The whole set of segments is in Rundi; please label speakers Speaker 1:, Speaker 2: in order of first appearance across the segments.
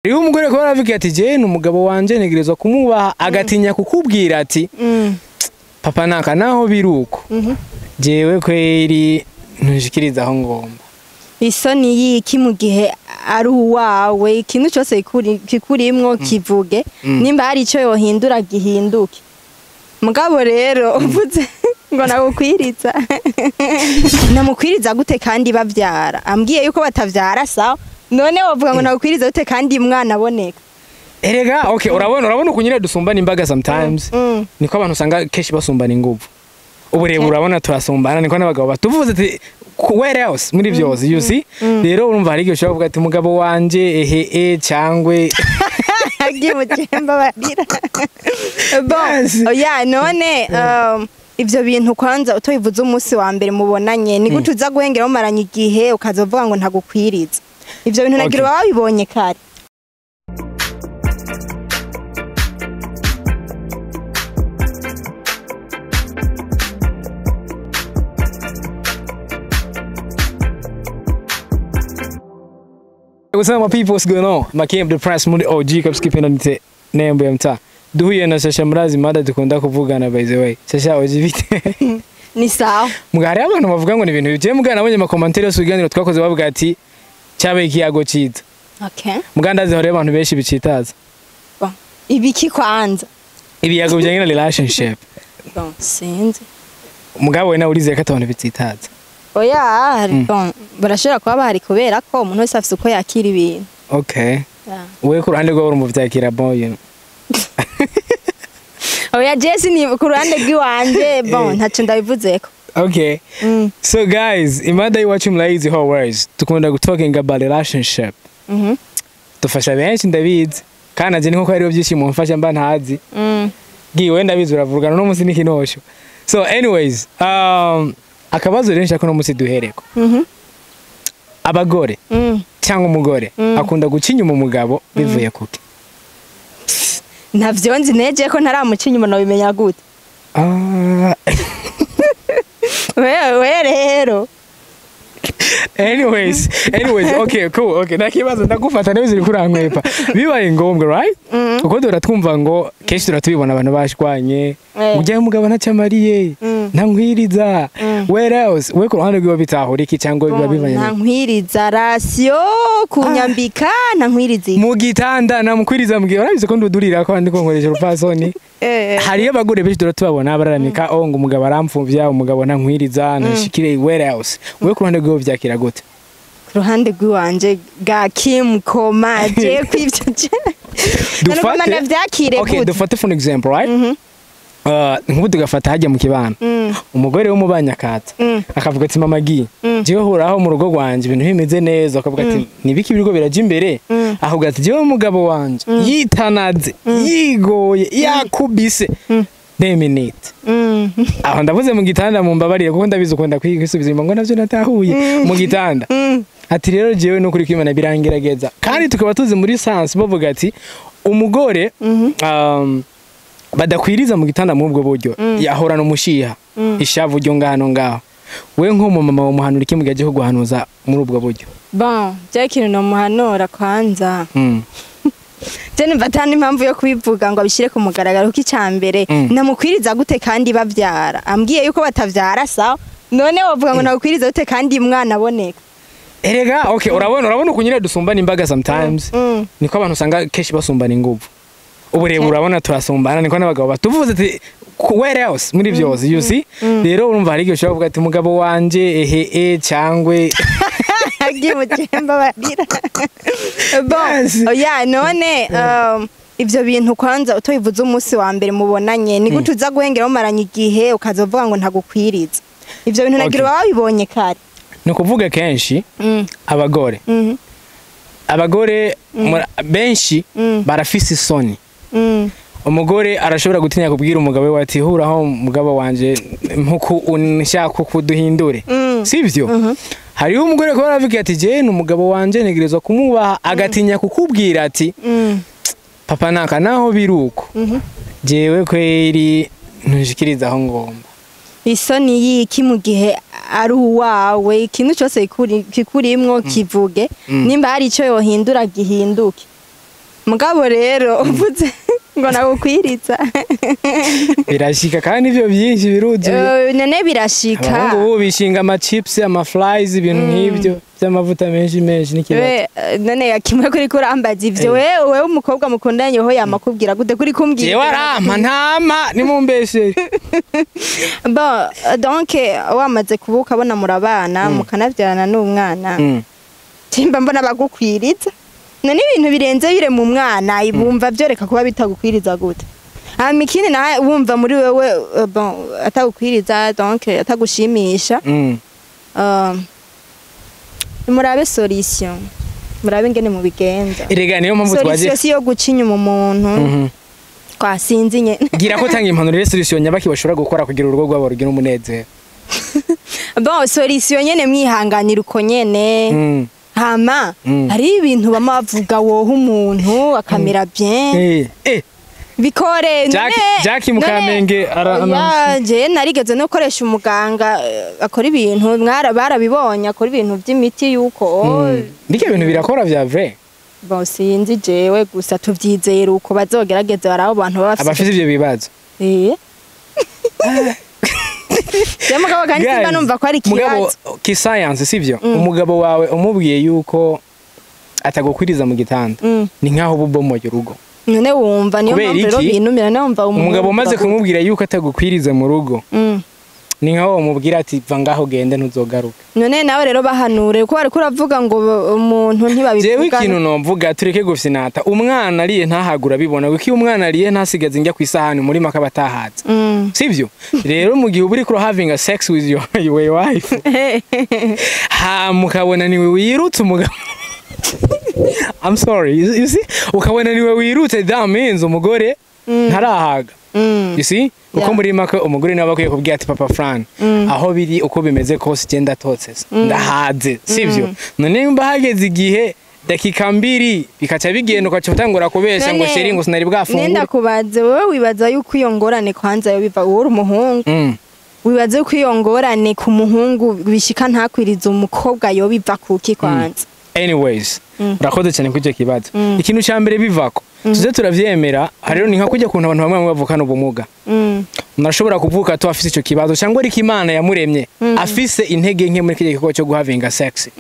Speaker 1: Iyo umugore ko aravuga ati je ni umugabo wanje ntegerezwa kumubaha, agatinya kukubwira ati papa naka naho biruko jewe kweri ntushikiriza aho ngomba.
Speaker 2: Isoni yiki mu gihe ari uwawe, ikintu cyose kikurimwo kivuge, nimba hari ico yohindura gihinduke. Mugabo rero uvuze ngo nagukwiriza, namukwiriza gute kandi bavyara? Ambwiye yuko batavyara, sawa, none wovuga ngo nagukwiriza gute kandi mwana aboneka?
Speaker 1: Erega okay, urabona ukunyira dusumbana imbaga sometimes. Niko abantu usanga kenshi basumbana inguvu. Uburebure urabona turasumbana, niko n'abagabo batuvuze ati where else muri byose, you see. Rero urumva hari igihe ushobora kuvuga ati umugabo wanje ehe e cyangwe
Speaker 2: agiye mu cyemba barira. Bon, oya, none ivyo bintu kwanza utobivuze umunsi wa mbere mubonanye, ni gute uza guhengera mumaranye igihe ukazovuga ngo ntagukwiriza? Ivyo bintu nagira baba babibonye kare.
Speaker 1: What's up my people, what's going on? Makim the Prince muri OG kabisa nite nembo ya mtaa. Duhuye na Shasha Murazi, mada dukunda kuvugana by the way. Shasha, oji bite?
Speaker 2: Ni sawa.
Speaker 1: Mugari abantu bavuga ngo ni ibintu bije mugana, nabonye ama commentaire yose ibiganiro twakoze bavuga ati cyabaye ikiyago ciza.
Speaker 2: Okay.
Speaker 1: Muganda hore abantu benshi bicitaza.
Speaker 2: Bon. Ibiki kwanza?
Speaker 1: Ibiyago bijanye na relationship.
Speaker 2: Bon, sinzi.
Speaker 1: Mugabo we nawe urizeye ko abantu bicitaza?
Speaker 2: Oya, bon, barashobora kuba bahari kubera ko umuntu wese afise uko yakira ibintu.
Speaker 1: Okay. Yeah. Wewe ku ruhande rwawe urumuvyakira bon, you know.
Speaker 2: Oya, Jesse ni ku ruhande rw'iwanje, bon, ntaco ndabivuzeko.
Speaker 1: Okay. So guys, imada iwacu murayizi how words. Dukunda talking about relationship. Dufasha benshi ndabizi. Kandi nanje niko hariho byinshi mumfasha mba ntazi. Giwe ndabizi uravugana no munsi n'ikinosho. So anyways, akabazo rero nshaka no munsi duhereko. Abagore cyangwa umugore akunda guca inyuma umugabo bivuye kuki?
Speaker 2: Ntavyo nzi neje ko ntaramuca inyuma, nabimenya gute? Wewe rero.
Speaker 1: Anyways, okay, cool. Okay, nakibazo ndagufata neza uri kurankwepa. Bibaye ngombwa, right? Kuko dora twumva ngo kenshi turatubibona abantu bashwanye. Ujya umugabo ntacamariye, ntankwiriza. Where else? We ku ruhande rwiwe bitahura iki cyangwa biba bivanye?
Speaker 2: Ntankwiriza ratio kunyambika, ntankwiriza
Speaker 1: mu gitanda namukwiriza mugihe urabize ko ndudurira ko ndiko nkoresha urupasoni. Hariyo abagore benshi dora tubabona bararamika oh ngo umugabo aramfumvya, umugabo ntankwiriza, ntashikire. Where else? We ku ruhande rwiwe vyakira gute?
Speaker 2: Ku ruhande rw'iwanje ga Kim koma je kwivyo je
Speaker 1: dufate. Okay, dufate for example, right? Nkubu tugafata hajya mu kibano. Umugore w'umubanyakata akavuga ati mama gi jewe horaho mu rugo rwanje ibintu bimeze neza, akavuga ati nibiki biriko biraje imbere, akavuga ati jewe umugabo wanje yitanaze yigoye yakubise deminate. Aho ndavuze mu gitanda, mumbabarire kuko ndabizi ukunda kwisubiza inyuma ngo navyo natahuye mu gitanda. Ati rero jewe no kuri kwimana birangerageza. Kandi tukaba tuzi muri science bavuga ati umugore badakwiriza mu gitanda mu ubwo buryo yahorana umushiha ishavu ryo ngano ngaho. We nko mu mama wamuhanura iki mugaje ko guhanuza muri ubwo buryo?
Speaker 2: Bon, je kintu no muhanura kwanza. Je numva atani impamvu yo kubivuga ngo abishire ku mugaragaro, kuko icambere namukwiriza gute kandi bavyara? Ambwiye yuko batavyara, sawa, none wovuga ngo nagukwiriza gute kandi mwana aboneka?
Speaker 1: Erega okay, urabona ukunyira dusumbana imbaga sometimes. Niko abantu usanga kenshi basumbana inguvu. Uburebure urabona turasumbana, niko n'abagabo batuvuze ati where else muri byose, you see. Rero urumva hari igihe ushobora kuvuga ati umugabo wanje ehe e cyangwe
Speaker 2: agiye mu cyemba barira. Bon, oya, none ivyo bintu kwanza utobivuze umunsi wa mbere mubonanye, ni gute uza guhengera mumaranye igihe ukazovuga ngo ntagukwiriza? Ivyo bintu nagira baba babibonye kare.
Speaker 1: Ni ukuvuga kenshi abagore abagore benshi barafise isoni. Umugore arashobora gutinya kubwira umugabo we ati huraho umugabo wanje nkuko unshaka kuduhindure, sivyo? Hariho umugore ko aravuga ati je ni umugabo wanje ntegerezwa kumubaha, agatinya kukubwira ati papa naka naho biruko jewe kweri ntushikiriza aho ngomba.
Speaker 2: Isoni yiki mu gihe ari uwawe, ikintu cyose kikurimwo kivuge, nimba hari ico yohindura gihinduke. Mugabo rero uvuze ngo nagukwiriza,
Speaker 1: Birashika, kandi ivyo byinshi biruzuye.
Speaker 2: None birashika.
Speaker 1: Abahungu ubu bishinga ama chips, ama fries, ibintu nk'ibyo by'amavuta menshi menshi n'ikibazo.
Speaker 2: We, none yakimwe kuri kurambaza ivyo, we umukobwa mukundanye ho yamakubwira gute kuri kumbwira?
Speaker 1: Jewe arampa, ntama nimumbeshere.
Speaker 2: Bon, donc wamaze kubuka abona murabana, mukanavyarana n'umwana, timba mbona bagukwiriza. None ibintu birenze bire mu mwana, bumva vyoreka kuba bitagukwiriza gute? Hama ikindi nawe wumva muri wewe, bon, atagukwiriza, donc atagushimisha, murabe solution, murabe ingene mubigenza.
Speaker 1: Erega niyo mpamvu twaje.
Speaker 2: Solution si yo guca inyuma umuntu. Twasinze nyene.
Speaker 1: Gira ko tanga impanuro rero, solution nyabaki bashobora gukora kugira urugo rwabo rugire umunezero.
Speaker 2: Bon, solution nyene mwihanganira uko nyene. Hama hari ibintu bama bavuga woha umuntu akamera bien. Bikore.
Speaker 1: Jackie Mukamenge
Speaker 2: Oya, je narigeze no gukoresha umuganga, akora ibintu mwara barabibonye, akora ibintu by'imiti yuko
Speaker 1: Ndike ibintu birakora vya vrai.
Speaker 2: Bon, sinzi jewe, gusa tuvyizera uko bazogerageza barabo bantu baba bafise
Speaker 1: Abafise ivyo bibazo.
Speaker 2: Je mugabo kandi simba
Speaker 1: Guys,
Speaker 2: numva ko ari
Speaker 1: mugabo
Speaker 2: ikibazo.
Speaker 1: Ki science sivyo, umugabo wawe umubwiye yuko atagukwiriza mu gitanda, ni nkaho ububomoye urugo.
Speaker 2: None wumva niyo
Speaker 1: Kubera
Speaker 2: mpamvu rero
Speaker 1: iki?
Speaker 2: binumira, none wumva
Speaker 1: Umugabo umaze kumubwira yuko atagukwiriza mu rugo, ni nkaho wamubwira ati: "Va ngaho ugende, ntuzogaruke."
Speaker 2: None nawe rero bahanure ko bariko uravuga ngo umuntu
Speaker 1: Jewe
Speaker 2: ntibabivuga.
Speaker 1: ikintu nomvuga, tureke gufinata. Umwana ariye ntahagura bibona, kuko iyo umwana ariye ntasigaze njya ku isahani, muri make aba atahaze. Sivyo? Rero mu gihe uba uriko having a sex with your wife, hama ukabona niwe wirutse umugabo, I'm sorry, you see, ukabona niwe wirutse, that means umugore ntarahaga. You see, kuko muri make umugore nawe akwiye kubwira ati: "Papa Fran, aho biri uko bimeze kose igenda totse ndahaze." Sivyo? None nimba hageze igihe dakika 2 bikaca bigenda, ukaca utangura kubesha ngo
Speaker 2: None-
Speaker 1: chéri, ngo sinari bwafungure.
Speaker 2: Nenda kubaze, wowe wibaza yuko iyo ngorane kwanza yo biva, wowe uri umuhungu, wibaza yuko iyo ngorane ku muhungu bishika ntakwiriza umukobwa yo biva kuki kwanza?
Speaker 1: Anyways, urakoze cyane kuri icyo kibazo. Ikintu cya mbere bivako, tuze turavyemera, hariho ni nka kujya kuntu abantu bamwe bamwe bavukana ubumuga. Umuntu ashobora kuvuka tu afise icyo kibazo, cyangwa ariko Imana yamuremye afise intege nke muri kiriya gikorwa cyo guhavinga sex.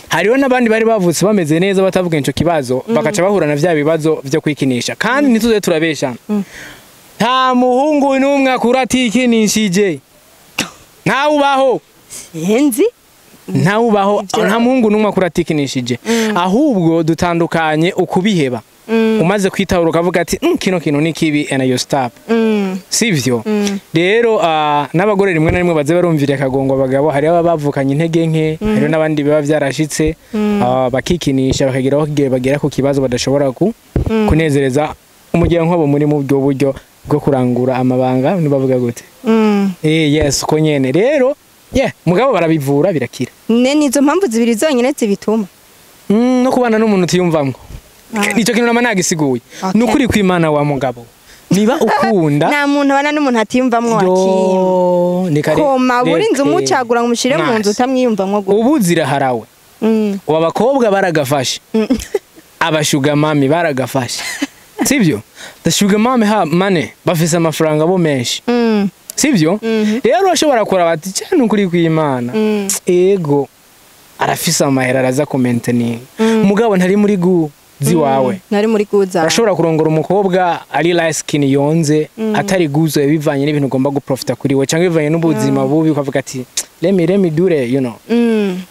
Speaker 1: Hariho n'abandi bari bavutse bameze neza batavuga icyo kibazo, bakaca bahura na vya bibazo vyo kwikinisha. Kandi ntituze turabeshana, nta muhungu n'umwe akura atikinishije, ntawubaho.
Speaker 2: Sinzi.
Speaker 1: Ntawubaho, nta muhungu n'umwe akura atikinishije. Ahubwo dutandukanye ukubiheba, umaze kwitahura ukavuga ati: Kino kintu ni kibi," and you stop. Sivyo? Rero n'abagore rimwe na rimwe baze barumvira akagongo abagabo. Hariho ababa bavukanye intege nke, hariho n'abandi biba vyarashitse, bakikinisha bakagera aho bagera ku kibazo badashobora kunezereza umuryango wabo muri mu bwo buryo bwo kurangura amabanga, nibavuga gute? Yes, uko nyene rero, yeah, mugabo barabivura birakira.
Speaker 2: Ne nizo mpamvu zibiri zonyine zibituma?
Speaker 1: No kubana n'umuntu utiyumvamwo. Nicyo kintu nama nagisiguye. Ni ukuri kw'Imana, wa mugabo niba ukunda
Speaker 2: Nta muntu abana n'umuntu atiyumvamwo wakimwe.
Speaker 1: Yo, ni kare.
Speaker 2: Koma burinze
Speaker 1: Reke.
Speaker 2: umucagura ngo umushire mu nzu
Speaker 1: Nice.
Speaker 2: utamwiyumvamwo gute?
Speaker 1: Ubu ziraharawe. Ubu abakobwa baragafashe, aba sugar mommy baragafashe, sibyo? The sugar mommy ha money, bafise amafaranga bo menshi. Sibyo? Rero urashobora kuraba ati: "Cyane ukuri kw'Imana, ego arafise amahera, araza ku maintaining, mugabo ntari muri gu ziwawe."
Speaker 2: Nari muri guza.
Speaker 1: Urashobora kurongora umukobwa ari light skin yonze, atari guzo, bivanye n'ibintu ugomba guprofita kuri we, cyangwa bivanye n'ubuzima bubi, ukavuga ati: Let me do it."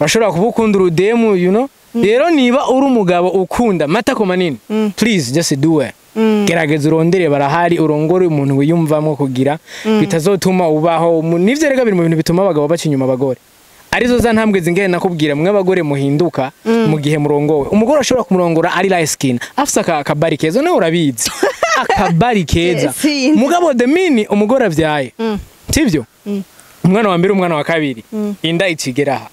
Speaker 1: Urashobora kuba ukunda urudemu. Rero niba uri umugabo ukunda matako manini, please just do it. Gerageza urondere, barahari, urongore umuntu wiyumvamo kugira bitazotuma ubaho. Nivyo rega biri mu bintu bituma abagabo baca inyuma abagore, arizo za ntambwe zingene nakubwira mwe abagore muhinduka mu gihe murongowe. Umugore ashobora kumurongora ari light skin, afise akabari keza, nawe urabizi, akabari keza.
Speaker 2: Sinzi.
Speaker 1: Mugabo the minute umugore avyaye, sivyo, umwana wa mbere, umwana wa kabiri, inda ikigera aha.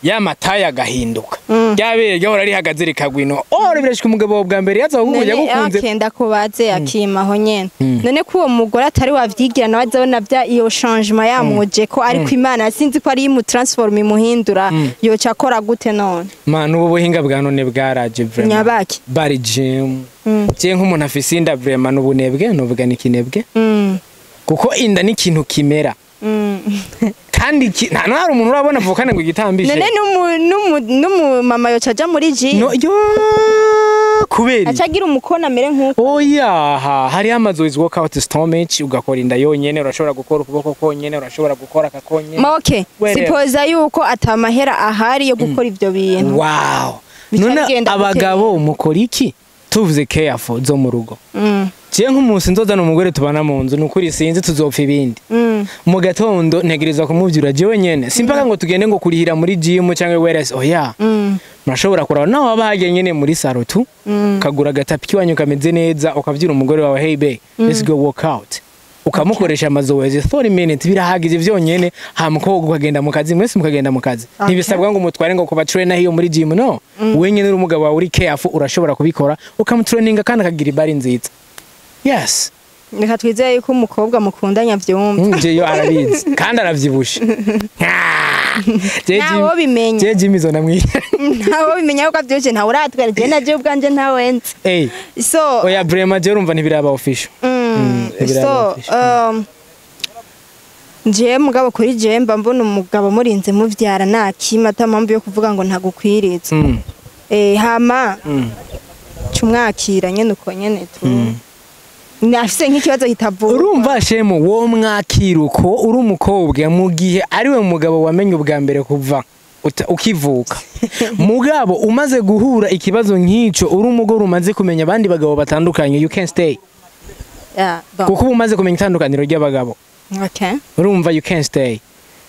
Speaker 1: Ya mataye agahinduka, ryabere ryahora rihagaze rikagwino. Oh, birashika umugabo wawe bwa mbere yaza kugukunze, yagukunze.
Speaker 2: Akenda kubaze akimaho nyene. None ko uwo mugore atari wavyigira, nawe azabona vya iyo changement yamuje ko, ariko Imana sinzi ko ari imu transform, imuhindura, yoca akora gute none?
Speaker 1: Man, ubu buhinga bwa none bwaraje vraiment.
Speaker 2: Nyabaki?
Speaker 1: Bari gym. Je nk'umuntu afise inda, vraiment n'ubunebwe, nuvuga ni kinebwe, kuko inda ni ikintu kimera. Kandi nta hari umuntu urabona avukana ngo igitambishe.
Speaker 2: None n'umu mama yoca aja muri gym?
Speaker 1: No, yo, kubera iki?
Speaker 2: Aca agira umukono amere nk'uko.
Speaker 1: Oya, hariho amazoezi, workout stomach, ugakora inda yonyene, urashobora gukora ukuboko konyene, urashobora gukora aka konyene.
Speaker 2: Ma okay,
Speaker 1: Whatever.
Speaker 2: sipoza yuko atamahera ahari yo gukora ivyo bintu.
Speaker 1: Wow.
Speaker 2: Bica
Speaker 1: None
Speaker 2: bigenda gute?
Speaker 1: abagabo mukora iki? Tuvuze careful zo mu rugo, je nk'umunsi nzozana umugore tubana mu nzu, nukuri sinzi tuzopfa ibindi. Mu gatondo ntegerezwa kumuvyura jewe nyene, simpaka ngo tugende ngo kurihira muri gym cyangwa whereas, oya. Murashobora kuraba naho waba hagiye nyene muri salon tu, ukagura agatapi kiwanyu kameze neza, ukavyura umugore wawe: "Hey babe, let's go work out." Ukamukoresha amazoezi 30 minutes, birahagije vyonyene. Hama umukobwa ukagenda mu kazi, mwese mukagenda mu kazi. Ntibisabwa ngo umutware ngo kuba trainer hiyo muri gym, no. Wenyene uri umugabo wawe, uri careful, urashobora kubikora, ukamutraininga kandi akagira ibari nziza, yes.
Speaker 2: Reka twizeye yuko umukobwa mukundanya avyumva.
Speaker 1: Jeyo arabizi kandi aravyibushe.
Speaker 2: Ntawo bimenya.
Speaker 1: Je Jimmy zo namwiye.
Speaker 2: Ntawo bimenya yuko avyibushe, ntawe uratwara, je naje ubwanje ntawe nzi.
Speaker 1: Eh.
Speaker 2: So
Speaker 1: Oya, vraiment je urumva ntibiraba official. Ntibiraba
Speaker 2: so
Speaker 1: official.
Speaker 2: Jewe mugabo, kuri jewe mba mbona umugabo murinze muvyara nakima, ata mpamvu yo kuvuga ngo ntagukwiriza. Hama cumwakira nyene uko nyene tu nafise nk'ikibazo kitavurwa.
Speaker 1: Urumva shemu, wo mwakira uko uri umukobwa mu gihe ariwe mugabo wamenye ubwa mbere kuva ukivuka. Mugabo umaze guhura ikibazo nk'ico, uri umugore umaze kumenya abandi bagabo batandukanye, you can stay.
Speaker 2: Yeah, bon.
Speaker 1: Kuko uba umaze kumenya itandukaniro ry'abagabo. Urumva, you can stay.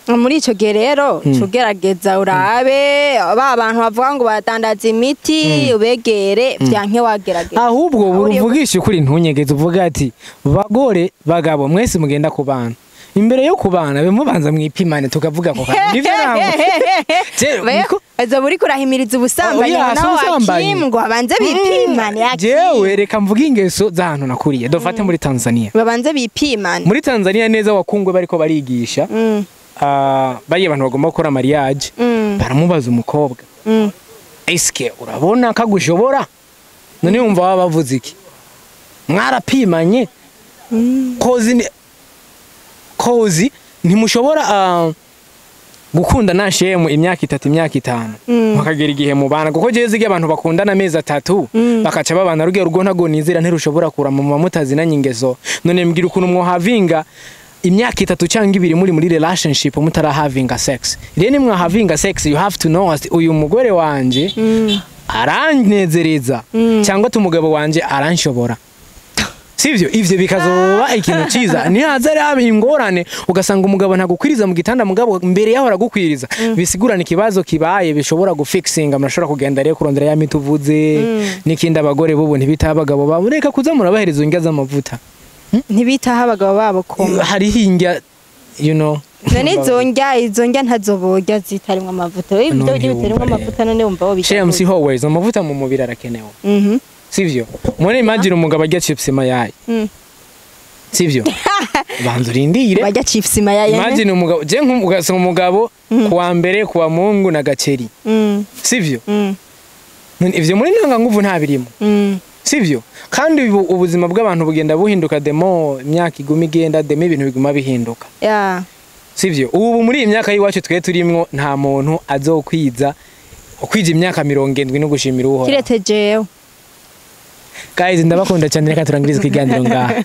Speaker 2: Muri ico gihe rero cugerageza urabe ba bantu bavuga ngo badandaza imiti, ubegere, vyanke wagerageza.
Speaker 1: Ahubwo
Speaker 2: Aho uri-
Speaker 1: uvugisha ukuri, ntunyegeze, uvuga ati: "Bagore, bagabo, mwese mugenda ku bana, imbere yo kubana bimubanza mwipimane." Tukavuga ko kandi nivyo ntabwo
Speaker 2: Azoba uriko urahimiriza ubusambanyi.
Speaker 1: Oya, si
Speaker 2: nawe
Speaker 1: ubusambanyi.
Speaker 2: Wakimu ngo babanze bipimane, Hakimu.
Speaker 1: Jewe reka mvuge ingeso z'ahantu nakuriye, dufate muri Tanzania.
Speaker 2: Babanze bipimane.
Speaker 1: Muri Tanzania neza, wakungwe bariko barigisha, bariya abantu bagomba gukora mariage, baramubaza umukobwa: "Eske urabona kagushobora?" None wumva baba bavuze iki? Mwarapimanye? Kozi kozi ntimushobora gukunda nta shemu imyaka 3, imyaka 5, mukagera igihe mubana. Kuko jewe ziga abantu bakundana amezi 3 bakaca babana, rugiye rugo ntago nizera, ntirushobora kurama muba mutazinanye ingeso. None mbwira ukuntu mwohavinga imyaka 3 cyangwa 2 muri relationship mutarahavinga sex. Rero nimwahavinga sex, you have to know ati uyu mugore wanje aranezereza, cyangwa ati umugabo wanje aranshobora, sivyo? Ivyo bikazoba ikintu ciza. Nihaza rero ingorane, ugasanga umugabo ntagukwiriza mu gitanda, mugabo mbere yaho aragukwiriza, bisigurana ikibazo kibaye bishobora gufixinga. Murashobora kugenda rero kurondera ya miti uvuze. N'ikindi, abagore bubu ntibitaho abagabo babo. Reka kuza murabahereza indya z'amavuta.
Speaker 2: Ntibitaho abagabo babo koma?
Speaker 1: Hariho indya, you know.
Speaker 2: None izo ndya ntazo borya zitarimwo amavuta? Wewe ibyo
Speaker 1: None
Speaker 2: biryo bitarimwo
Speaker 1: wumva
Speaker 2: amavuta, none wumva wo
Speaker 1: Share MC always amavuta mu mubiri arakenewe, sivyo? Muri imagine umugabo arya chips mayai, sivyo? Banza urindire.
Speaker 2: Barya chips mayai?
Speaker 1: Imagine umugabo, je nk'ugasanga umugabo kuwa mbere, kuwa Mungu na gaceri, sivyo? None ivyo muri ntanganguvu nta birimo, sivyo? Kandi ubu ubuzima bw'abantu bugenda buhinduka, demo imyaka iguma igenda, demo ibintu biguma bihinduka, sivyo? Ubu muri iyi myaka y'iwacu twe turimwo, nta muntu azokwiza ukwija imyaka 70 no gushimira Uhoraho.
Speaker 2: Kiretse jewe.
Speaker 1: Guys, ndabakunda cyane, reka turangirize ikiganiro ngaha.